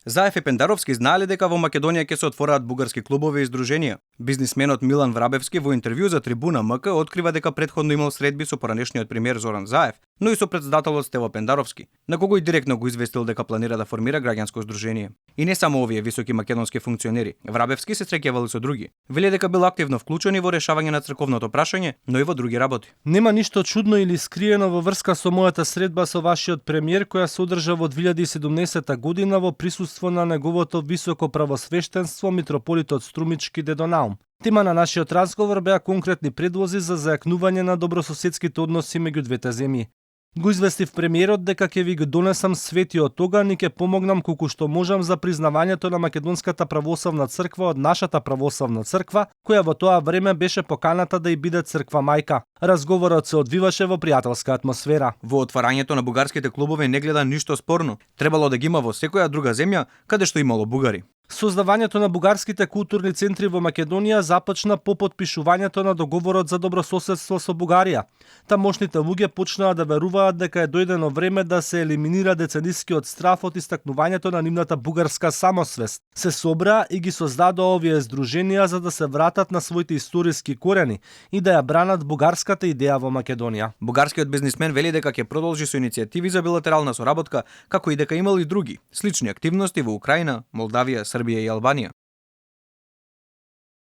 Заев и Пендаровски знаеле дека во Македонија ќе се отвораат бугарски клубови и здруженија. Бизнисменот Милан Врабевски во интервју за Трибуна МК открива дека претходно имал средби со поранешниот премиер Зоран Заев, но и со претседателот Стево Пендаровски, на кого и директно го известил дека планира да формира граѓанско здружение. И не само овие високи македонски функционери, Врабевски се среќавал и со други. Вели дека бил активно вклучен и во решавање на црковното прашање, но и во други работи. Нема ништо чудно или скриено во врска со мојата средба со вашиот премиер која се одржа во 2017 година во присуство на неговото високо правосвештенство митрополитот Струмички Дедо Наум. Тема на нашиот разговор беа конкретни предлози за зајакнување на добрососедските односи меѓу двете земји. Го известив премиерот дека ќе ви го донесам светиот оган и ќе помогнам колку што можам за признавањето на Македонската православна црква од нашата православна црква, која во тоа време беше поканата да и биде црква мајка. Разговорот се одвиваше во пријателска атмосфера. Во отварањето на бугарските клубови не гледа ништо спорно. Требало да ги има во секоја друга земја каде што имало бугари. Создавањето на бугарските културни центри во Македонија започна по потпишувањето на договорот за добрососедство со Бугарија. Тамошните луѓе почнаа да веруваат дека е дојдено време да се елиминира деценискиот страф од истакнувањето на нивната бугарска самосвест. Се собраа и ги создадоа овие здруженија за да се вратат на своите историски корени и да ја бранат бугарската идеја во Македонија. Бугарскиот бизнисмен вели дека ќе продолжи со иницијативи за билатерална соработка, како и дека имал и други слични активности во Украина, Молдавија, Србија и Албанија.